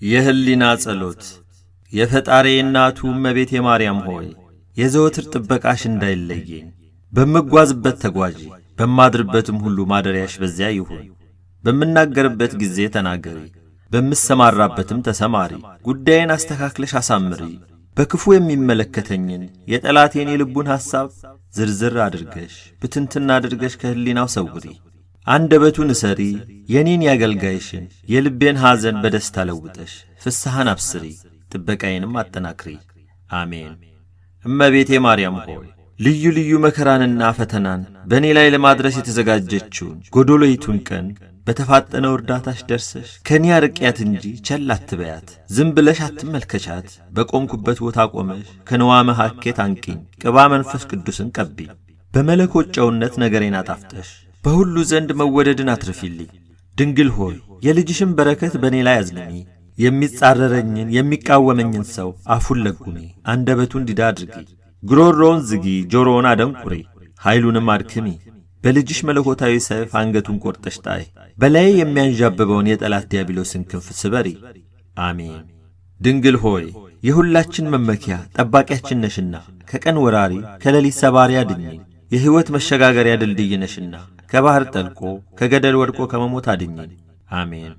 የሕሊና ጸሎት። የፈጣሪ እናቱ እመቤቴ ማርያም ሆይ፣ የዘወትር ጥበቃሽ እንዳይለየኝ፣ በምጓዝበት ተጓዢ፣ በማድርበትም ሁሉ ማደሪያሽ በዚያ ይሁን። በምናገርበት ጊዜ ተናገሪ፣ በምሰማራበትም ተሰማሪ። ጉዳዬን አስተካክለሽ አሳምሪ። በክፉ የሚመለከተኝን የጠላቴን የልቡን ሐሳብ ዝርዝር አድርገሽ ብትንትና አድርገሽ ከሕሊናው ሰውሪ። አንደበቱን እሰሪ። የኔን ያገልጋይሽን የልቤን ሐዘን በደስታ ለውጠሽ ፍስሐን አብስሪ፣ ጥበቃዬንም አጠናክሪ። አሜን። እመቤቴ ማርያም ሆይ፣ ልዩ ልዩ መከራንና ፈተናን በእኔ ላይ ለማድረስ የተዘጋጀችውን ጎዶሎይቱን ቀን በተፋጠነው እርዳታሽ ደርሰሽ ከእኔ አርቂያት እንጂ ቸል አትበያት። ዝም ብለሽ አትመልከቻት። በቆምኩበት ቦታ ቆመሽ ከንዋመ ሐኬት አንቂኝ፣ ቅባ መንፈስ ቅዱስን ቀቢኝ። በመለኮት ጨውነት ነገሬን አጣፍጠሽ በሁሉ ዘንድ መወደድን አትርፊልኝ። ድንግል ሆይ፣ የልጅሽን በረከት በእኔ ላይ አዝንሚ። የሚጻረረኝን የሚቃወመኝን ሰው አፉን ለጉሚ፣ አንደበቱን ዲዳ አድርጊ። ጉሮሮውን ዝጊ፣ ጆሮውን አደንቁሪ፣ ኃይሉንም አድክሚ። በልጅሽ መለኮታዊ ሰይፍ አንገቱን ቆርጠሽ ጣይ። በላዬ የሚያንዣብበውን የጠላት ዲያብሎስን ክንፍ ስበሪ። አሜን። ድንግል ሆይ፣ የሁላችን መመኪያ ጠባቂያችን ነሽና ከቀን ወራሪ ከሌሊት ሰባሪ አድኚኝ። የሕይወት መሸጋገሪያ ድልድይ ነሽና ከባሕር ጠልቆ ከገደል ወድቆ ከመሞት አድኚኝ። አሜን።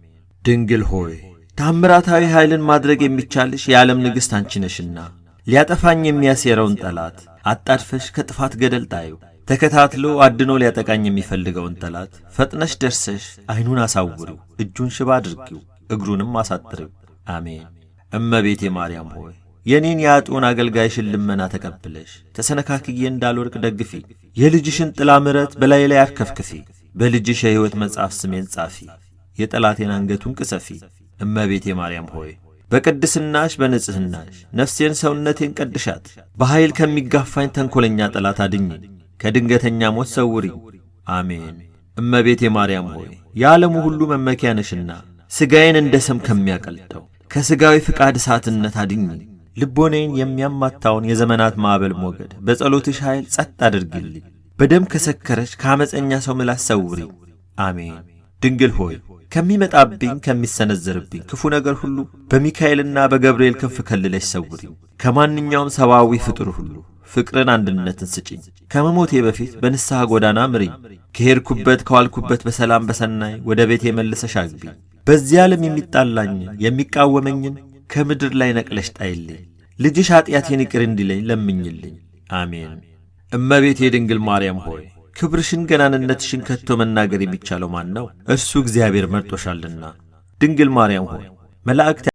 ድንግል ሆይ፣ ታምራታዊ ኃይልን ማድረግ የሚቻልሽ የዓለም ንግሥት አንቺ ነሽና ሊያጠፋኝ የሚያሴረውን ጠላት አጣድፈሽ ከጥፋት ገደል ጣዩ። ተከታትሎ አድኖ ሊያጠቃኝ የሚፈልገውን ጠላት ፈጥነሽ ደርሰሽ ዐይኑን አሳውሪው፣ እጁን ሽባ አድርጊው፣ እግሩንም አሳጥሪው። አሜን። እመቤቴ ማርያም ሆይ፣ የኔን የአጡን አገልጋይሽን ልመና ተቀብለሽ ተሰነካክዬ እንዳልወድቅ ደግፊ። የልጅሽን ጥላ ምረት በላዬ ላይ አርከፍክፊ። በልጅሽ የሕይወት መጽሐፍ ስሜን ጻፊ። የጠላቴን አንገቱን ቅሰፊ። እመቤቴ ማርያም ሆይ፣ በቅድስናሽ በንጽሕናሽ ነፍሴን ሰውነቴን ቀድሻት። በኃይል ከሚጋፋኝ ተንኰለኛ ጠላት አድኝኝ፣ ከድንገተኛ ሞት ሰውሪኝ። አሜን። እመቤቴ ማርያም ሆይ፣ የዓለሙ ሁሉ መመኪያ ነሽና ሥጋዬን እንደ ሰም ከሚያቀልጠው ከሥጋዊ ፍቃድ እሳትነት አድኝኝ። ልቦኔን የሚያማታውን የዘመናት ማዕበል ሞገድ በጸሎትሽ ኃይል ጸጥ አድርጊልኝ። በደም ከሰከረች ከዓመፀኛ ሰው ምላስ ሰውሪኝ። አሜን። ድንግል ሆይ፣ ከሚመጣብኝ ከሚሰነዘርብኝ ክፉ ነገር ሁሉ በሚካኤልና በገብርኤል ክንፍ ከልለሽ ሰውሪኝ። ከማንኛውም ሰብአዊ ፍጡር ሁሉ ፍቅርን፣ አንድነትን ስጭኝ። ከመሞቴ በፊት በንስሐ ጎዳና ምሪኝ። ከሄድኩበት ከዋልኩበት በሰላም በሰናይ ወደ ቤቴ መልሰሽ አግቢኝ። በዚህ ዓለም የሚጣላኝን የሚቃወመኝን ከምድር ላይ ነቅለሽ ጣይልኝ። ልጅሽ ኀጢአቴን ይቅር እንዲለኝ ለምኝልኝ። አሜን። እመቤቴ ድንግል ማርያም ሆይ፣ ክብርሽን ገናንነትሽን ከቶ መናገር የሚቻለው ማን ነው? እርሱ እግዚአብሔር መርጦሻልና። ድንግል ማርያም ሆይ፣ መላእክት